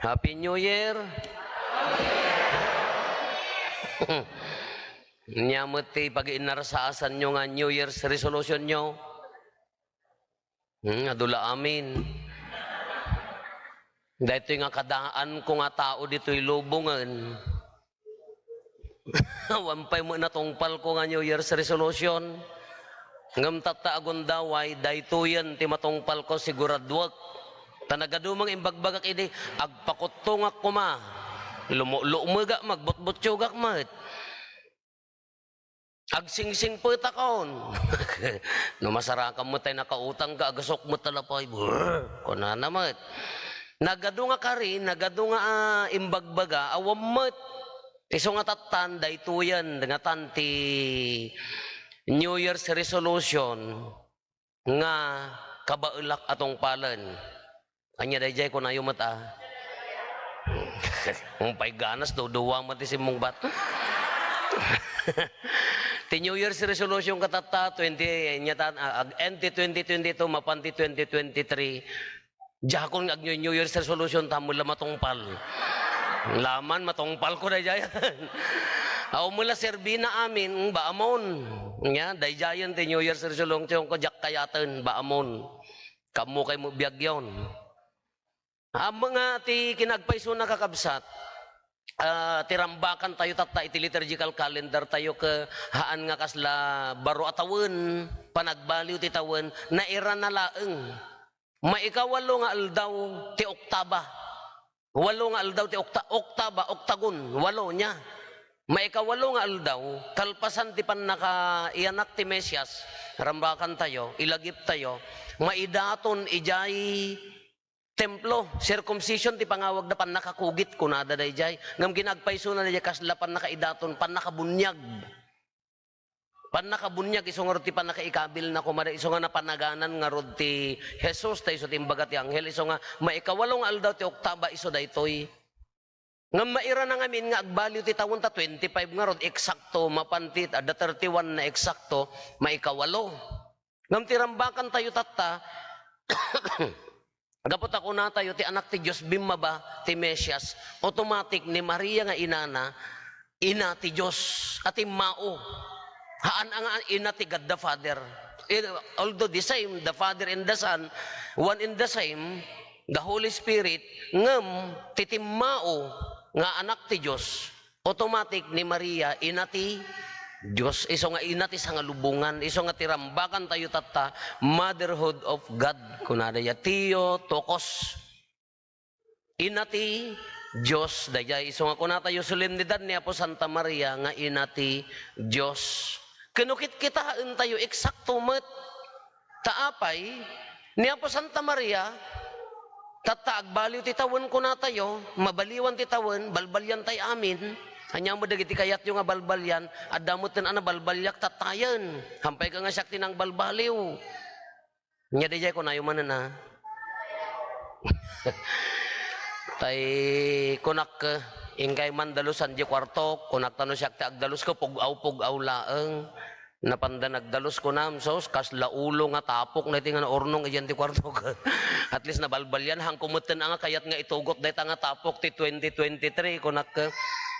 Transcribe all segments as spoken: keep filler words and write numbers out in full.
Happy New Year! Nia met ti pagiinnarsaasanyo nga New Year's resolutionyo? Hmm, adu la amin. Daytoy nga kadaanko nga tao ditoy lubongen. Awan pay met natungpalko nga New Year's resolution. Ngem tatta agundaway, daytoyen ti matungpalko, siguraduek. Ta nagadu nga imbagbagak idi, agpakuttongak koma. Lumo-, lumegak, magbutbuttiogak met. Agsingsingpetakon. No masarakan met tay nakautangka, agasok met ta lapay. Brr, kunana met. Nagadu nga kari, nagadu nga, ah, imbagbaga, awan met. Isu nga tattan, daytoyen, nga tan ti New Year's resolution nga kabaelak a tungpalen. Ania dayjay, kunayo met a. Umpay ganas, duduwa met ti simmungbat. Ti New Year's resolution katatta, twenty, ania ta, ah, ag-end ti twenty twenty-two, mapan ti twenty twenty-three. Diakon nga ag-, New Year's resolution, ta met la matungpal. Laman, matungpalko dayjay. Aw, met la serbina amin, mm, baamon. Nia, dayjayen ti New Year's resolution ko, diak kayaten, baamon. Kammokay met biagyon. Ammok nga ti kinaagpaysona, kakabsat, ah, ti rambakantayo tatta iti liturgical calendar tayo, ket haan nga kasla baro a tawen, panagbaliw ti tawen, nairana laeng. Maikawalo nga aldaw ti oktaba. Walo nga aldaw ti okta-, oktaba, oktagon, walo nia. Maikawalo nga aldaw, kalpasan ti pannakaiyanak ti Mesias, rambakantayo, ilagiptayo, maidaton idiay templo, circumcision ti pangawagda, pannakakugit, kunada dayjay. Ngem kinaagpaysona dayjay kasla pannakaidaton, pannakabuniag. Pannakabuniag, isu ngarud ti pannakaikabilna koma da, isu nga napanaganan ngarud ti Jesus, ta isu ti imbaga ti anghel, isu nga maikawalo nga aldaw ti oktaba, isu daytoy. Ngem mairana ngamin nga agbaliw ti tawen ta twenty-five ngarud, eksakto, mapan ti, adda thirty-one na eksakto, maikawalo. Ngem ti rambakantayo tatta, gapu ta kunatayo, ti Anak ti Dios bimmaba, ti Mesias, automatic ni Maria nga inana, ina ti Dios a timmao. Haan a nga ina ti God the Father. Eh, although the same, the Father and the Son, one and the same, the Holy Spirit, ngem ti timmao nga Anak ti Dios, automatic ni Maria, ina ti Dios, isu nga ina ti sangalubongan, isu nga ti rambakantayo tatta, Motherhood of God, kunada ya, Theotokos. Ina ti Dios, dayjay isu nga kunatayo, solemnidad ni Apo Santa Maria nga ina ti Dios. Ken no kitkitaentayo, eksakto met. Ta apay, ni Apo Santa Maria, tatta agbaliw ti tawen kunatayo, mabaliwan ti tawen, balbaliantay amin. Ania met dagiti kayatyo nga balbalian, adda metten a nabalbaliak tattayen. Hampay ka nga siak ti nangbalbaliw. Nia dayjay kunayo manen a. Tay kunak, inkay man dalusan di kuartok, kunak ta no siak ti agdalus ko, pug-aw, pug-aw laeng. Napanda nagdalus kunam, sus, kasla ulo nga tapok na iti nga naurnong idian ti kuartok. At least nabalbalian, hangko metten a nga kayat nga itugot dayta nga tapok ti twenty twenty-three, kunak,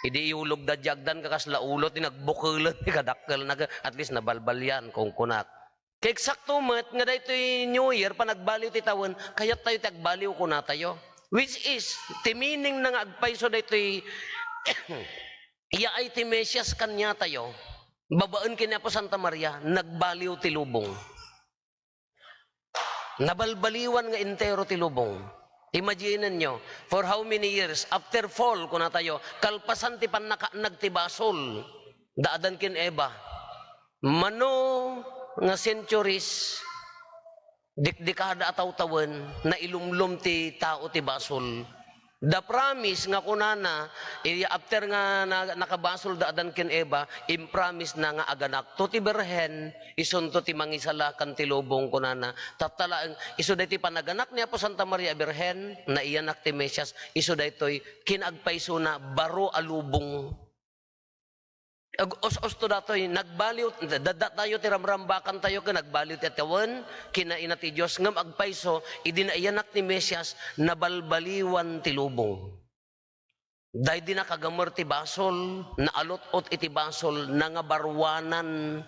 idi iulog da diagdan ka kasla ulo ti nagbukelen ti kadakkel na, at least nabalbalian, kung kunak. Kay eksakto met nga daytoy New Year, panagbaliw ti tawen, kayattayo ti agbaliw kunatayo. Which is, ti meaning na nga agpayso daytoy yaay ti Mesias kaniatayo, babaen ken ni Apo Santa Maria, nagbaliw ti lubong. Nabalbaliwan nga entero ti lubong. Imaginenyo, for how many years, after fall, kunatayo, kalpasan ti pannakaannag ti basol, da Adan ken Eva. Mano nga centuries, dekdekada a tawtawen, nailumlom ti tao ti basol. The promise nga kunana, i-, after nga na-, nakabasol da Adan ken Eva, impromise na nga aganakto ti birhen, isunto ti mangisalakan ti lubong kunana. Tatta laeng, isu daytoy panaganak ni Apo Santa Maria a Birhen, naiyanak ti Mesias, isu daytoy kinaagpaysona baro a lubong. Ag-, us-, usto datoy, nagbaliw, da-, da-, tayo ti ramrambakan tayo ken nagbaliw ti tawen, kinaina ti Dios, ngem agpayso, idi naiyanak ni Mesias, nabalbaliwan ti lubong. Daydi nakagamer ti basol, naalot-ot iti basol, nangabaruanan.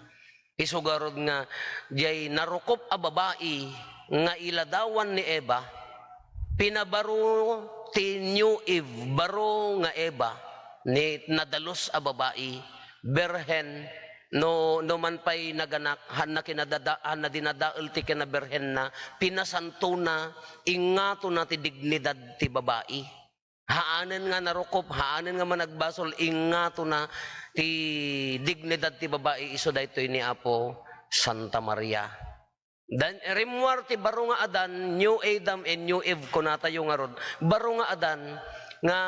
Isu garud nga, diay narukop a babai nga iladawan ni Eva, pinabaro ti New Eve, baro nga Eva, ni nadalus a babai, birhen, no, no man pay naganak, hanna kinadada-, hanna dinadael ti kinabirhenna, pinasantona, ingatona ti dignidad ti babai. Haanen nga narukop, haanen nga managbasol, ingatona ti dignidad ti babai, isu daytoy ni Apo Santa Maria. Dan, rimmuar ti baro nga Adan, New Adam and New Eve, kunatayo ngarud. Baro nga Adan nga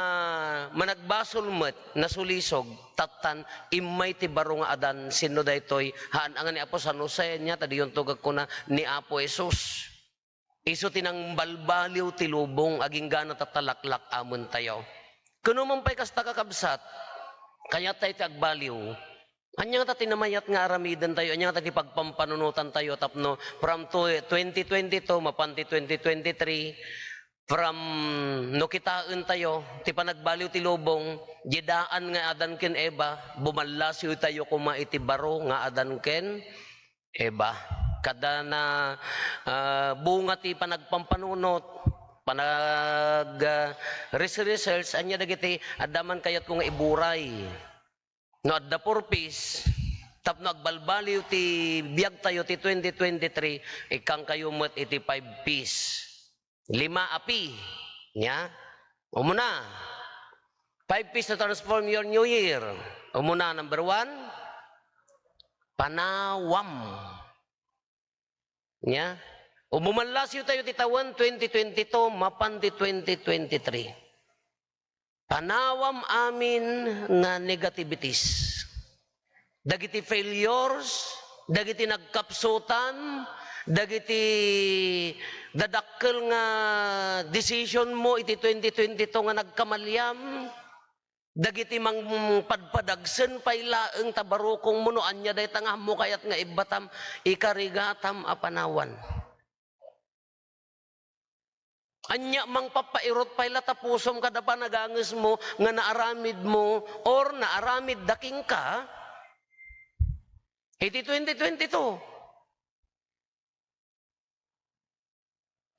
managbasol met, nasulisog, tattan, immay ti baro nga Adan, sinno daytoy? Haan nga ni Apo San Jose, ania, ta diyonto gakkuna, ni Apo Jesus. Isu ti nangbalbaliw ti lubong, aginggana ta talaklak-amen tayo. Kuno man pay kasta, kakabsat, kayat tayo ti agbaliw. Ania ngata ti namayat nga aramiden tayo? Ania ngata ti pagpampanunotan tayo tapno from tw-, twenty twenty-two mapan ti twenty twenty-three, from no kitaen tayo, ti panagbaliw ti lubong, diay daan nga Adan ken Eva, bumallasiw tayo koma iti baro nga Adan ken Eva. Kada na, ah, bunga ti panagpampanunot, panag, ah, res-, research, ania dagiti adda man kayatko nga iburay. No adda four Ps, tapno agbalbaliw ti biag tayo ti twenty twenty-three, ikkan kayo met iti five Ps. Lima a P. Nia? Umuna. Five Ps to transform your new year. Umuna, number one, panawam. Nia? O bumallasiw tayo ti tawen twenty twenty-two, mapan ti twenty twenty-three. Panawam amin nga negativities. Dagiti failures, dagiti nagkapsutan, dagiti dadakkel nga decision mo iti twenty twenty-two nga nagkamaliam, dagiti mangpadpadagsen pay laeng ta barukongmo no ania dayta nga ammo kayat nga ibbatam, ikarigatam a panawan. Ania, mangpappairut pay la ta pusom kada panagangesmo nga naaramidmo or naaramidda kenka iti twenty twenty-two.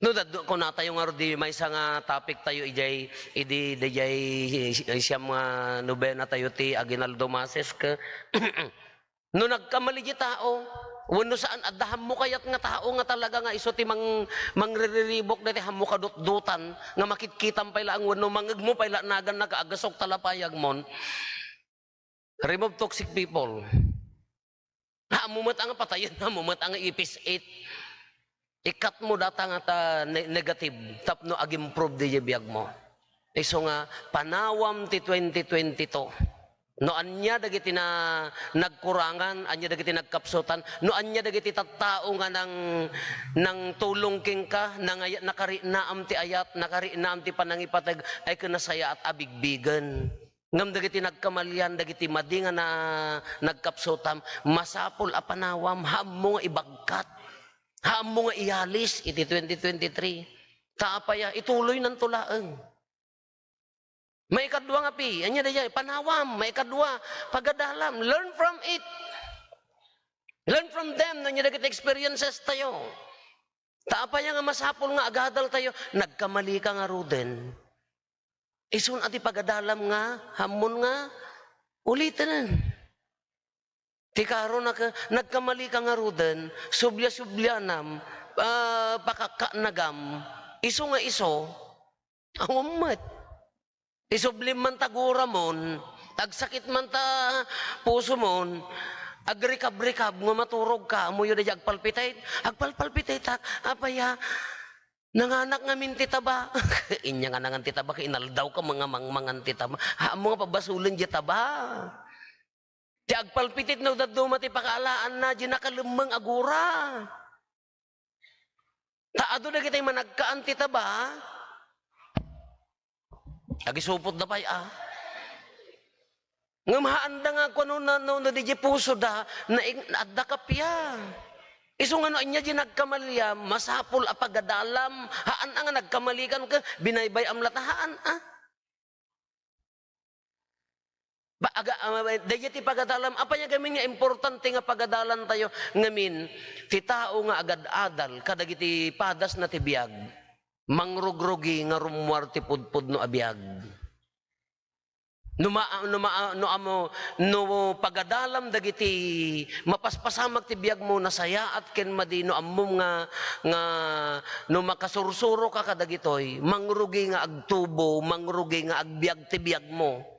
No, dad-, kunatayo ngarud di maysa nga topic tayo idiay, idi, diay siam nga nobena tayo ti Aguinaldo Masses ke-, No nagkamali di tao, wenno saan, adda hammo kayat nga tao nga talaga nga isu ti mang-, mangririribuk daytoy hammo kadutdutan, nga makitkitam pay laeng wenno mangngegmo pay la naganna ka agasok talapayagmon. Remove toxic people. Hammo met a nga patayen, hammo met a nga ipis-it. Ikatmo data nga ta ne-, negative tapno ag-improve diay biagmo. Isu nga panawam ti twenty twenty-two. No ania dagiti na-, nagkurangan, ania dagiti nagkapsutan, no ania dagiti tattao nga nang-, nangtulong kenka, nangaya-, nakarinaam ti ayat, nakarinaam ti panangipateg, ay ken nasayaat a bigbigen. Ngem dagiti nagkamalian, dagiti madi nga na-, nagkapsutam, masapul a panawam, hammo nga ibagkat, hammo nga iyalis iti twenty twenty-three. Ta apay a, ituloynanto laeng. Maikadua nga pi-, ania daydiay? Panawam. Maikadua, pagadalam. Learn from it. Learn from them. No ania dagiti experiences tayo. Ta apay nga masapul nga agadal tayo? Nagkamali ka ngaruden. Isun a ti pagadalam nga, hammon nga, uliten. Ti karon a ke-, nagkamali ka ngaruden, sublia-sublianam, ah, pakakkaannagam, isu nga isu, awan met. Isublim man ta guramon, agsakit man ta pusomon, agrikab-rikab nga maturog ka, ammoyo daydiay agpalpitate, agpalpalpitateak, apay a, nanganak ngamin ti taba. Ania nga nangan ti taba, ket inaldaw ka nga mangmangan ti taba. Ammo nga pabasolen diay taba. Ti agpalpitate no dadduma ti pakaalaanna, diay nakalemmeng a gura. Ta adu dagiti managkaan ti taba, agisupotda pay a. Ngem haanda nga agkuano no, no, no, diay pusoda, naing-, adda kappia. Isu nga no ania diay nagkamaliam, masapul a pagadalam, haan a nga nagkamalikan ka, binaybay-am latta, haan a. Ba, aga, ah, daydiay ti pagadalam, apay a gamin nga importante nga pagadalantayo, ngamin, ti tao nga agad-adal kadagiti padasna ti biag, mangrugrugi nga rummuar ti pudpudno a biag. No ma-, no ma-, no ammo, no pagadalam dagiti mapaspasamak ti biagmo, nasayaat ken madi no ammom nga, nga no makasursuroka kadagitoy, mangrugi nga agtubo, mangrugi nga agbiag ti biagmo.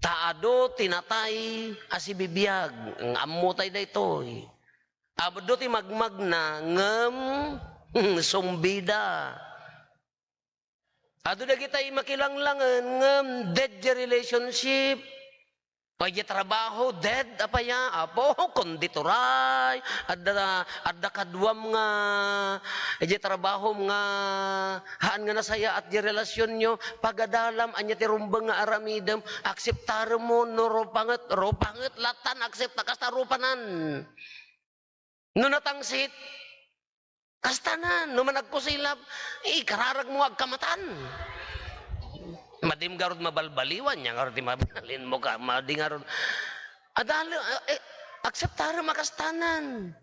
Ta adu ti natay a sibibiag, ammo tay daytoy. Adu ti magmagna ngem sumbida. Adu dagitay makilanglangen ngem dead ti relationship. Pay ti trabaho, dead, apay a, apo, konditoray, adda, adda kaduam nga, idiay trabahom nga, haan nga nasayaat ti relasionyo, pagadalam, ania ti rumbeng nga aramidem, akseptarem mo, no rupanget, rupanget, latan, aksepta, kasta rupanan. No natangsit, kastanan, no managkusilap, ikararagmo nga agkamatan. Madim garud mabalbaliwan, nia ngarud ti mabalinmo ka, madi ngarud. Adal-, eh, akseptarem a kastanan.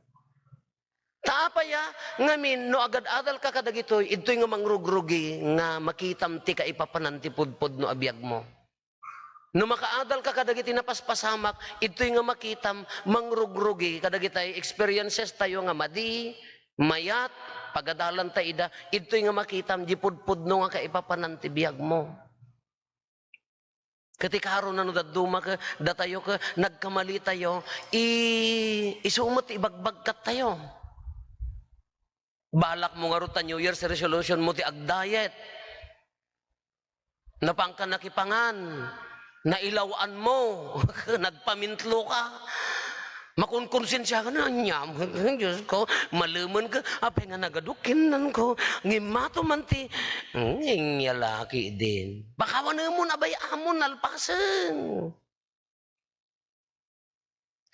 Ta apay a, ngamin, no agad-adalka kadagitoy, idtoy nga mangrugrugi nga makitam ti kaipapanan ti pudpudno a biagmo. No makaadalka kadagiti napaspasamak, idtoy nga makitam, mangrugrugi kadagitay experiences tayo nga madi, mayat, pagadalanta ida, idtoy nga makitam, di pudpudno nga kaipapanan ti biagmo. Ket ikaruna no dadduma ket datayo ket nagkamali tayo, i-, isu met ti ibagbagkat tayo. Balak mo ngarud ta New Year's resolution mo ti agdiet. Napanka nakipangan, nailaw-an mo, nagpamintlo ka. Makunkonsensia ka na, anyam. Diyos ko, malemen ka, apay nga nagadu kinnanko. Ngimmato man ti, hmm, inyalaki din. Baka wanemon, abay, amon, nalpasen.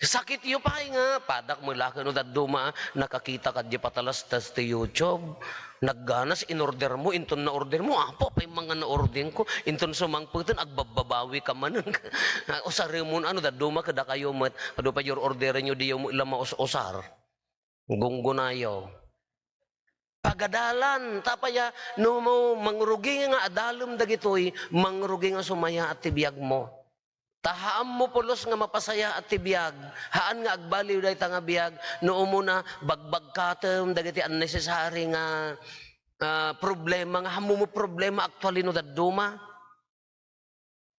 Sakityo pay nga, padak mo la ket no dadduma, nakakita ka diay patalastas ti YouTube. Nagganas, inorder mo, inton na-order mo, Apo, apay man nga na-order ko, inton sumangpeten, agbabbabawi ka manen. Usaremon, ano, dadduma, kadakayo met, adu pay diay orderenyo, diyo met la maus-usar. Gunggonayo. Pagadalan, ta apay a, no mo mangrugi nga adalem dagitoy, mangrugi nga sumayaat ti biagmo. Ta haanmo pulos nga mapasayaat ti biag, haan nga agbaliw dayta nga biag, no umuna, bagbagkatem dagiti unnecessary nga, ah, problema nga hammo mo problema actually no dadduma.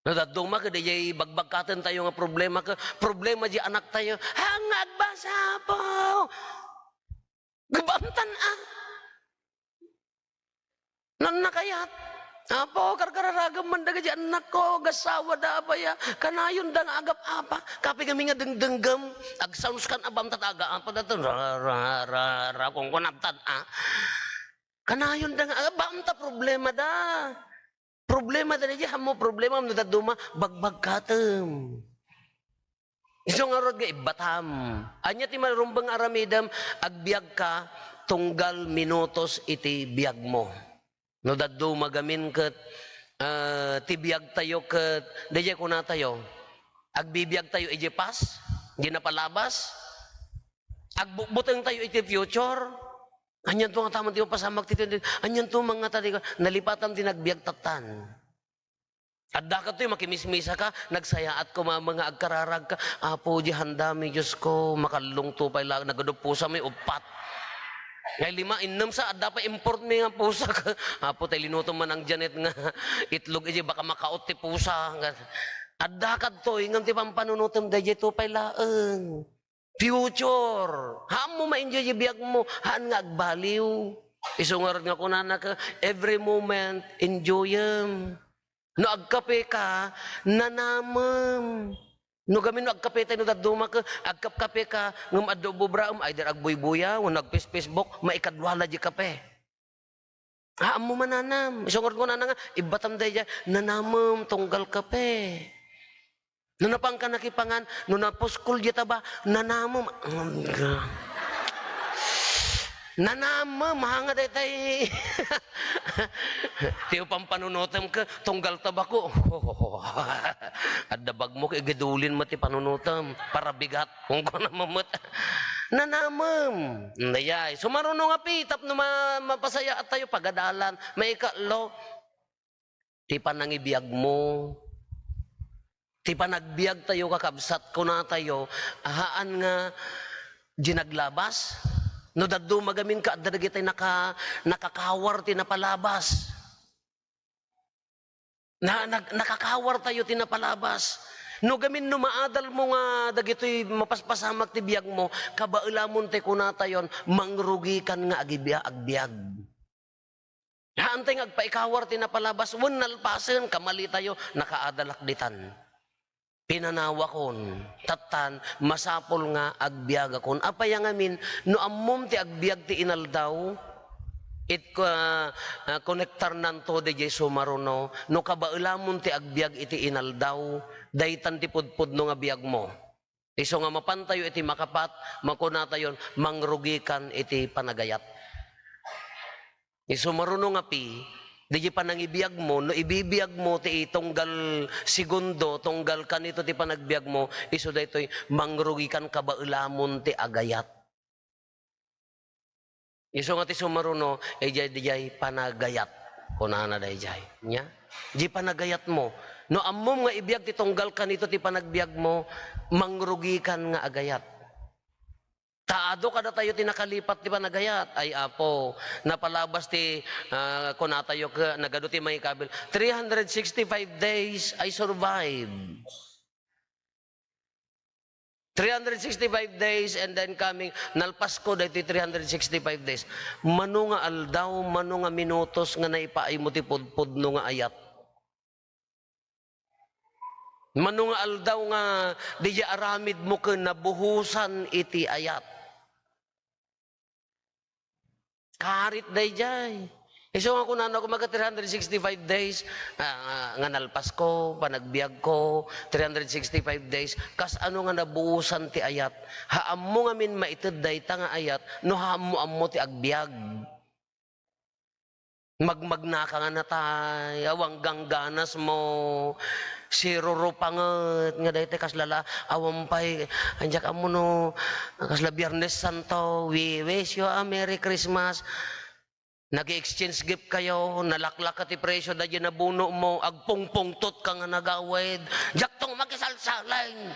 No dadduma ket diay bagbagkaten tayo nga problema ket problema diay anak tayo. Haan nga agbasa, Apo! Gabamtan a. Nanna kayat. Apo, karkararagem man dagiti annakko, agassawa da, apay a, kanayon da nga agap-apa. Kape kami nga dengdenggem, agsauskan a bamta ta aga-apa da to, ra, ra, ra, ra, kung kunabtan a. Kanayon da nga agap-apa, problema da. Problema da, di hammo problema, no dadduma, bagbagkatem. Isu ngarud nga ibbatam. Ania ti marumbeng nga aramidem? Agbiagka tunggal minutos iti biagmo. No dadduma gamin ket, ah, ti biagtayo ket, daydiay kunatayo, agbibiagtayo idiay past, di napalabas. Agbutbutengtayo iti future. Anianto nga taman ti mapasamak ti, anianto mangngata ti, nalipatam ti nagbiag tattan. Adda kadtoy makimismisa ka, nagsayaat koma nga agkararag ka, Apo, di handami, Dios ko, makallungto pay la, nagadu pusa may uppat. Ngay lima, innem sa, adda pay import mi nga pusa ka. Apo, tay linutom man ang Janet nga itlog, iti baka makaot ti pusa. Adda kadtoy, ngem ti pampanunotem, daydiay to pay laeng. Future. Haanmo ma-enjoy ti biagmo, haan nga agbaliw. Isu ngarud nga kunana ka, every moment, enjoyem. No agkape ka, nanamem. No gamin no agkape tayo, no dadduma ka, agkapkape ka, ngem adda ububraem, either agbuybuya, wenno agpis-Facebook, maikadua la di kape. Haanmo mananam. Isu ngarud kunana nga, ibbatam daydiay, nanamem tunggal kape. No napanka nakipangan, no napuskol diay taba, nanamem. Nanamem, ha, nga daytay. Ti pampanunotem ket tunggal tabako. Adda bagmo ket igidulin met ti panunotem. Para bigat. Kung kunam met. Nanamem. Dayay. Sumaruno nga pi, tapno ma-, mapasayaat tayo, pagadalan. Maikatlo, ti panangibiagmo. Ti panagbiag tayo, kakabsat, kuna tayo, haan nga di naglabas. No dadduma gamin ka, adda dagiti naka-, nakakawar ti napalabas. Na, nag-, nakakawar tayo ti napalabas. No gamin no maadal mo nga dagitoy mapaspasamak ti biag mo, kabaelamon ti kuna tayon, mangrugikan nga agibia-, agbiag. Haantay nga agpaikawar ti napalabas, wen nalpasen, kamali tayo, nakaadalak ditan. Pinanawakon, tattan, masapul nga agbiagakon. Apay a ngamin, no ammom ti agbiag ti inaldaw, it, ah, ah, konektarnanto diay sumaruno, no kabaelamon ti agbiag iti inaldaw, daytan ti pudpudno nga biagmo. Isu nga mapantayo iti makapat, makunatayon, mangrugikan iti panagayat. Isu maruno nga pi, diay panangibiagmo, no ibibiagmo ti tunggal segundo, tunggal kanito ti panagbiagmo, isu daytoy, mangrugikan kabaelamon ti agayat. Isu nga ti sumaruno, idiay, diay panagayat. Kunana daydiay. Nya? Di panagayat mo. No ammom nga ibiag ti tunggal kanito ti panagbiag mo, mangrugikan nga agayat. Ta adu kadatayo ti nakalipat ti panagayat. Ay, Apo, napalabas ti, ah, kunatayo ket nagadu ti maikabil. Three hundred sixty-five days, I survive. Three hundred sixty-five days and then coming, nalpasko daytoy three hundred sixty-five days. Mano nga aldaw, mano nga minutos nga naipaaymo ti pudpudno nga ayat? Mano nga aldaw nga diay aramidmo ken nabuhosan iti ayat? Karit daydiay. Isu nga kunana ko, maga three hundred sixty-five days, ah, nga nalpasko, panagbiagko, three hundred sixty-five days, kas ano nga nabuosan ti ayat? Haammo ngamin maited dayta nga ayat, no haammo-ammo ti agbiag. Magmagnaka nga natay, awan gangganasmo, sirurupanget, nga dayta kasla la, awan pay, diak ammo no, kasla Biyernes Santo, we wish you a Merry Christmas. Nag-exchange gift kayo, nalaklaka ti presyo daydiay nabunomo, agpungpungtot ka nga nagawid. Diakto makisalsaling.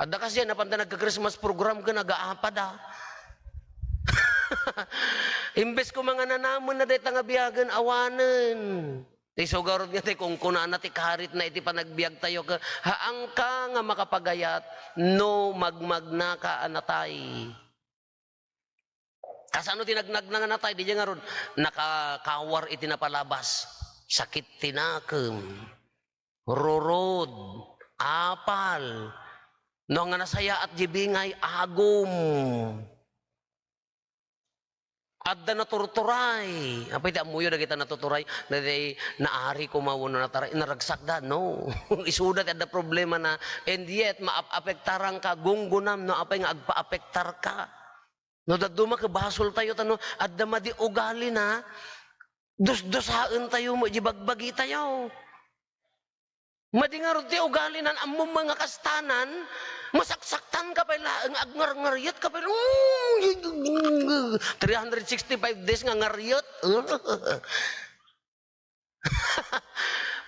Adda kasi yan, napanda nagka-Christmas program ka, nagaapada. Imbes ko mga nanaman na dayta nga biyagen, awanen. Ti sugarod nga ti kunkunana ti karit na iti panagbiag tayo ka, haangka nga makapagayat no magmagnaka a natay. Kasano ti nagnagna nga natay? Diay ngarud, nakakawar iti napalabas. Sakit ti nakem, rurod, apal. No nga nasayaat diay bingay, agum. Adda naturturay. Apay ti ammoyo dagita natuturay? Dagiti naari koma wenno nataray, naragsakda? No. Isuda ti adda problemana. And yet, maap-apektaranka, gunggonam no apay nga agpaapektarka. No dadduma ket basoltayo, ta no adda madi ugalina, dusdusaentayo met di bagbagitayo. Madi ngarud ti ugalina, ammom nga kastanan, masaksaktanka pay laeng, agngarngaryetka pay, mm, three hundred sixty-five days nga ngaryet.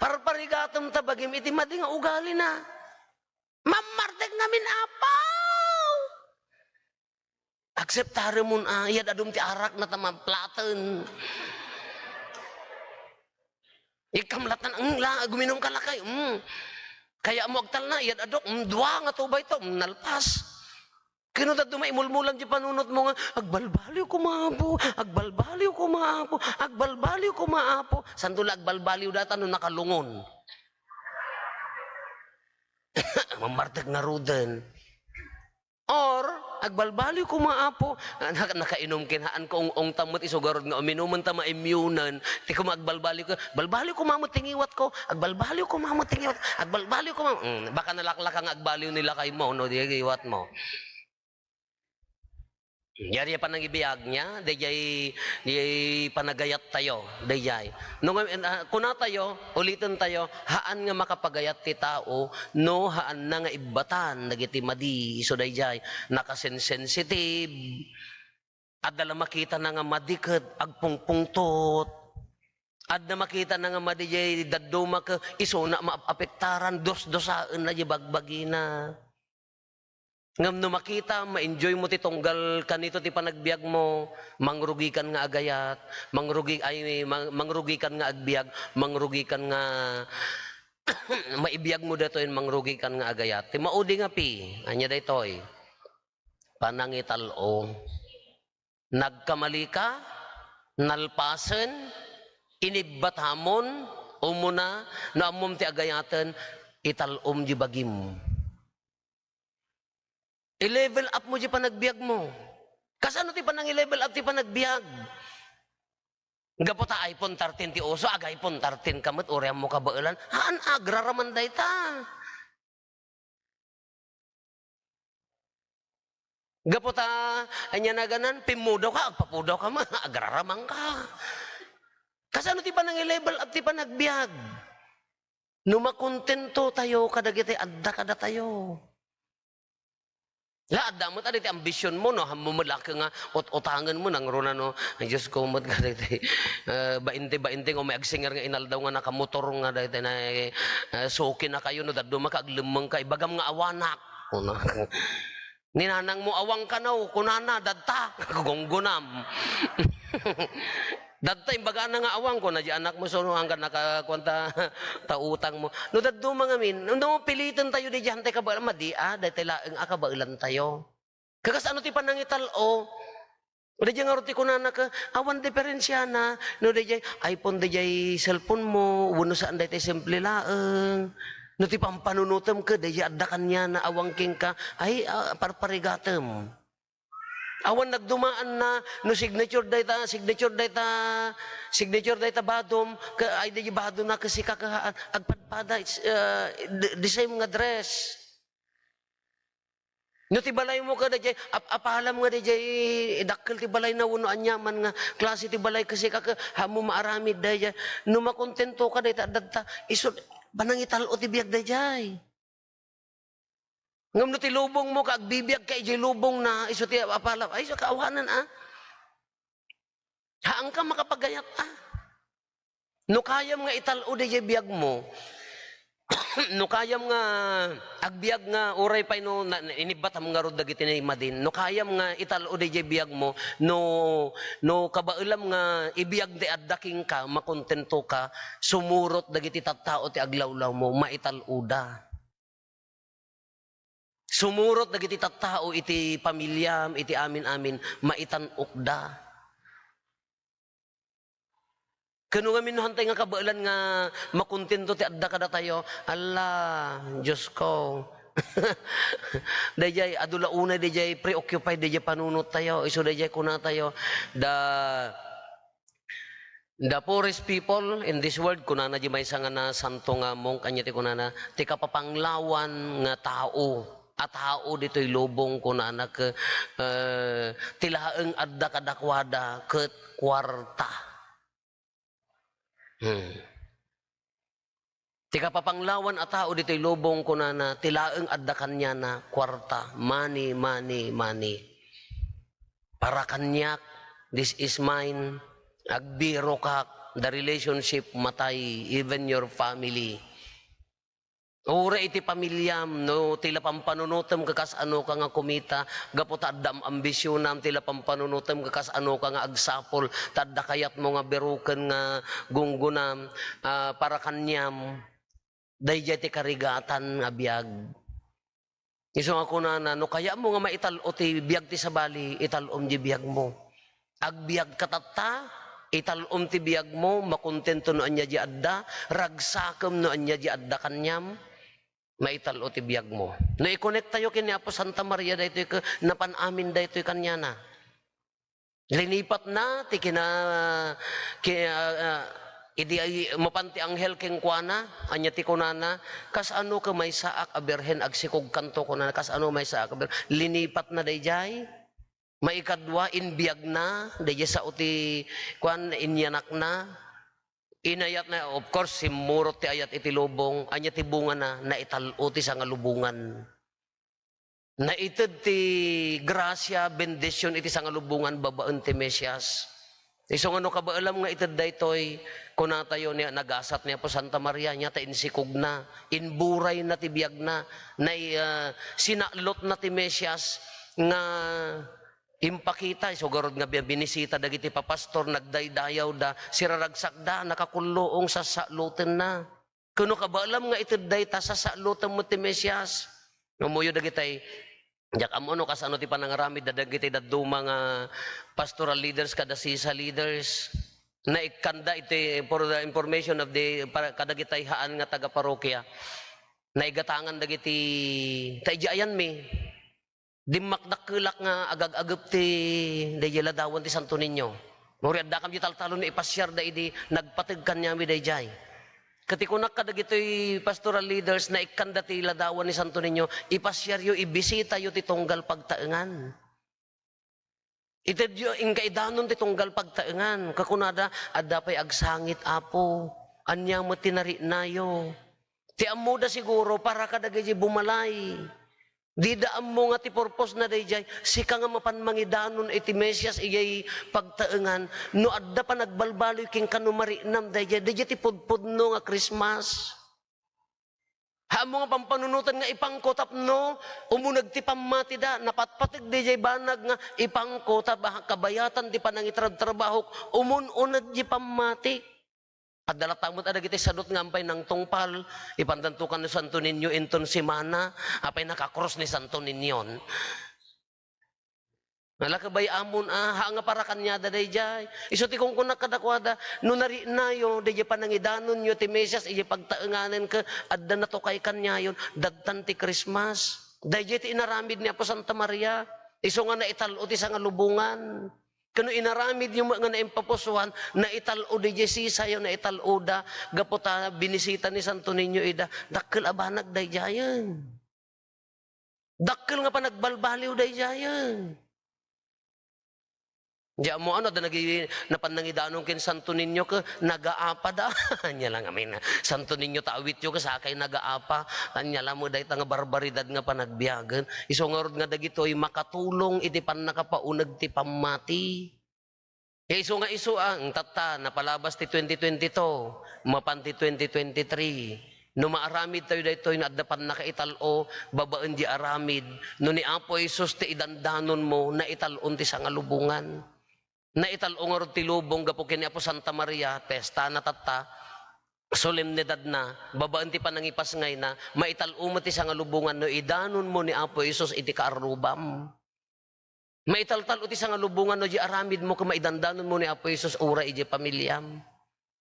Parparigatem ta bagim iti madi nga ugalina. Mammartek ngamin, Apo! Akseptaremon a, iyad-adum ti arakna ta mamplaten. Ikkamlatan, "Eng la, guminumka lakay." Mm. Kayatmo agtalna, iyad-adok, mm, dua nga tubayto, mm, nalpas. Ken no dadduma imulmulam ti panunotmo nga, "Agbalbaliw koma, Apo, agbalbaliw koma, Apo, agbalbaliw koma, Apo." Santo la agbalbaliw dayta no nakalungon. Mammartek ngaruden. Or, Agbalbaliw koma, Apo. Ah, naka-, nakainom ken haan ko, ong-ongtam met isu garud nga uminumen ta maimmunen. Ti koma agbalbaliw ko, balbaliw koma met ti ngiwat ko. Agbalbaliw koma met ti ngiwat. Agbalbaliw koma. Mm, baka nalaklaka nga agbaliw ni lakay mo, no, di ngiwat mo. Yari a panangibiag niya, dayjay, dayjay panagayat tayo, dayjay. No nga, ah, kuna tayo, uliten tayo, haan nga makapagayat ti tao, no haanna nga ibbatan dagiti madi, isu dayjay, nakasensensitive, adda la makitana nga madi ket agpungpungtot, adda makitana nga madi jay dadduma ket isuna maapektaran, dusdusaenna jay bagbagina. Ngem no makita, ma-enjoy mo ti tunggal kanito ti panagbiag mo, mangrugikan nga agayat, mangrugi-, ay, mang-, mangrugikan nga agbiag, mangrugikan nga maibiag mo daytoy, mangrugikan nga agayat. Ti maudi nga pi, ania daytoy? Panangital-o. Nagkamali ka, nalpasen, inibbatamon, umuna, no ammom ti agayaten, ital-om di bagim. I-level up mo di panagbiag mo. Kasano ti panang-i-level up ti panagbiag? Gapu ta iPhone thirteen ti uso, ag-iPhone thirteen ka met, uray ammo kabaelan. Haan, agraraman dayta. Gapu ta, ania naganan, pimmudaw ka, agpapudaw ka man, agraraman ka. Kasano ti panang-i-level up ti panagbiag? No makontento tayo kadagiti adda kadatayo. La, adda met aditi ambision mo, no? Hammo met la ket nga ut-utangen mo, nangruna, no? Ay, Diyos ko, met kadagiti, eh, bainte-bainte nga umay agsinger nga inaldaw nga nakamotor nga dagiti na, eh, suki na kayo, no? Dadduma ka, aglemmeng ka, ibagam nga awanak. Kuna. Ni nanang mo, awang ka, no? Kunana, dadta. Gunggunam. Dadta, imbagana nga awang ko, na di anak mo, so, no, hanggang nakakuan ta, ta utang mo. No, dadduma ngamin, no, piliten tayo, di diyan tayo kabaelan, madi, ah, dahil tayo laeng, ah, kabaelan tayo. Kakas ano ti panangital-o? Di diyan nga ti kunana ka, awan diferensyana, no, di diyan, iPhone, di diyan cellphone mo, wano saan, dahil tayo simple laeng. No, ti pampanunutem ka, di diyan adda kanya na awang king ka, ay, ah, parparigatem. Awan nagdumaanna, no signature dayta, signature dayta, signature dayta badom, ka, ay, di badona, kasi kakahaan, agpadpada, it's, uh, the, the same nga dress. No ti balay mo ka, dayjay, ap-, apalam nga dayjay, dakkel ti balay na, wano anyaman nga klase ti balay, kasi kaka, hamo maaramid dayjay. No makontento ka, dayta, dadta, isu, panangital-o ti biag dayjay. Ngem no ti lubong mo, ka agbibiag ka idiay lubong na, isu ti apalap, ay, isu kaawanan, ah. Haanka makapagayat, ah. No kayam nga ital-o dayjay biag mo, no kayam nga agbiag nga uray pay no, na, na, inibbatam ngarud dagiti madin, no kayam nga ital-o dayjay biag mo, no, no kabaelam nga ibiag ti adda kenka, makontento ka, sumurot dagiti tattao ti aglawlaw mo, maital-oda. Sumurot dagiti tattao iti pamiliam, iti amin-amin, maitan-okda. Kano ngamin no hantay nga kabaelan nga makontento ti adda kadatayo, Allah, Diyos ko. Dayjay, adu la unay dayjay preoccupied dayjay panunottayo, isu dayjay kunatayo, the The poorest people in this world, kunana di maysa nga nasanto nga monk, ania ti kunana, ti kapapanglawan nga tao, a tao ditoy lubong, kunana, ke, eh, ti laeng adda kadakuada ket kuarta. Hmm. Ti kapapanglawan a tao ditoy lubong, kunana, ti laeng adda kaniana, kuarta, money, money, money. Para kaniak, this is mine. Agbirokak, the relationship matay, even your family. Uray iti pamiliam, no, ti la pampanunotem, kakas-ano ka nga kumita, gapu ta adda am-, ambisionam, ti la pampanunotem, kakas-ano ka nga agsapol, ta adda kayatmo nga biroken nga gunggonam, ah, para kaniam, dayjay ti karigatan nga biag. Isu nga kunana, no kayatmo nga maital-o ti biag ti sabali, ital-om di biagmo. Agbiagka tatta, ital-om ti biagmo, makontento no ania di adda, ragsakem no ania di adda kaniam. maital-o ti biagmo. No ikonektayo ken ni Apo Santa Maria daytoy, ket napan amin daytoy kaniana. Linipatna ti kina-, ki-, ah, ah, idi ay mapan ti anghel kenkuana, ania ti kunana, "Kasano ket maysaak a birhen, agsikogkanto," kunana, "Kasano maysaak a birhen?" Linipatna daydiay. Maikadua, inbiagna, daydiay sao ti, kuan, inyanakna. Inayatna, of course, simmurot ti ayat iti lubong. Ania ti bungana? Naital-o ti sangalubongan. Naited ti grasia, bendision iti sangalubongan babaen ti Mesias. Isu nga no kabaelam nga ited daytoy, kunatayo ni, nagasat ni Apo Santa Maria, nia ta insikogna, inburayna ti biagna, nai-, ah, sinalotna ti Mesias nga impakita, isu garud nga bi-, binisita dagiti papastor, nagdaydayawda, siraragsakda, nakakulluong, sasalotenna. Ket no kabaelam nga ited dayta, sasalotem met ti Mesias. Ngamuyo dagitay, diak ammo no kasano ti panangaramid da dagiti dadduma nga pastoral leaders kada sisa leaders. Naikkanda iti, for the information of the, para, kadagitay haan nga taga-parokya, naigatangan dagiti, ta idiay ayanmi, dimmakdakkelak nga agag-agep ti daydiay ladawan ti Santo Niño. Uray addakam di taltalon nga ipasiarda idi nagpateg kaniami daydiay. Ket ikunak kadagitoy pastoral leaders, naikkanda ti ladawan ni Santo Niño, ipasiaryo, ibisitayo ti tunggal pagtaengan. Itedyo, inkaidanon ti tunggal pagtaengan. Kakunada, adda pay agsangit, Apo. Ania met ti nariknayo? Ti ammoda siguro, para kadagiti bumalay. Dida ammo nga ti purpose na daydiay, sika nga mapan mangidanon iti Mesias ijay pagtaengan, no adda panagbalbaliw kenka no mariknam daydiay, daydiay ti pudpudno nga Christmas. Ha ammo nga pampanunotan nga ipangko tapno umuneg ti pammatida, napatpateg daydiay banag nga ipangko ta ba-, kabayatan ti panangitrabtrabahok, umun-uneg ti pammati. Adda latta met a dagiti sadut nga ampay nangtungpal, ipandanto kan ni Santo Niño inton semana, apay nakakrus ni Santo Niñon. Nalakebay amon a, ha nga para kaniada daydiay. Isu ti kunkunak kadakuada, no nariknayo, daydiay panangidanonyo ti Mesias, idiay pagtaenganen ket adda natukay kaniayon, dattan ti Christmas. Daydiay ti inaramid ni Apo Santa Maria. Isu nga naital-o ti sangalubongan. Ken no inaramidyo met nga naimpapusuan, naital-o daydiay sisayo, naital-oda, gapu ta binisita ni Santo Niño ida, dakkel a banag daydiayen. Dakkel nga panagbalbaliw daydiayen. Di ammo ano, adda nagi-, napan nangidanon ken Santo Niño ket nagaapada. Ania la ngamin, Santo Niño ta awityo ket sakay nagaapa. Ania la met dayta nga barbaridad nga panagbiagen. Isu ngarud nga dagitoy makatulong iti pannakapauneg ti pammati. Ya isu nga isu, ah, tatta, napalabas ti twenty twenty-two, mapan ti twenty twenty-three. No maaramid tayo daytoy, no adda pannakaital-o babaen di aramid, no ni Apo Jesus ti idandanonmo, naital-on ti sangalubongan. Naital-o ngarud ti lubong gapu ken ni Apo Santa Maria, pestana tatta, solemnidadna, babaen ti panangipasngayna, maital-o met ti sangalubongan no idanonmo ni Apo Jesus iti kaarrubam. Maitaltal-o ti sangalubongan no di aramidmo ken maidandanonmo ni Apo Jesus uray idiay pamiliam.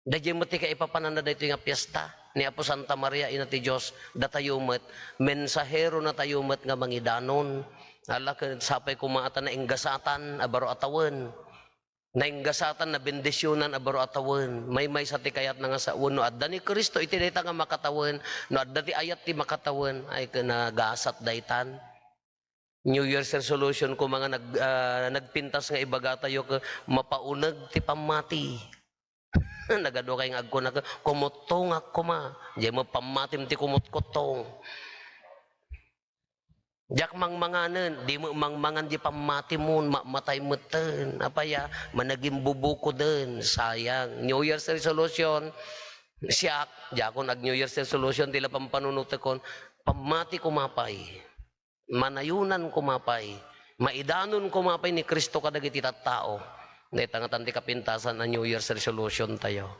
Daydiay met ti kaipapananna daytoy nga fiesta ni Apo Santa Maria, Ina ti Dios, datayo met, mensaheronatayo met nga mangidanon. Ala, ket sapay koma a ta nainggasatan a baro a tawen. Nainggasatan, nabendisionan a baro a tawen. Maymaysa ti kayatna nga sawen no adda ni Cristo iti dayta nga makatawen, no adda ti ayat ti makatawen, ay, ket nagasat daytan. New Year's resolution koma nga nag-, ah, nagpintas nga ibagatayo ket mapauneg ti pammati. Nagadu kay nga agkuna ket, "Kumuttongak koma." Diay met pammatim ti kumutkuttong. Diak mangmanganen, di met mangmangan di pammatimon, mamatay metten. Apay a, managimbubukoden, sayang. New Year's resolution, siak, diakon ag-New Year's resolution, ti la pampanunotekon, pammati koma pay. Manayonan koma pay, maidanon koma pay ni Cristo kadagiti tattao. Dayta ngatan ti kapintasan a New Year's resolution tayo.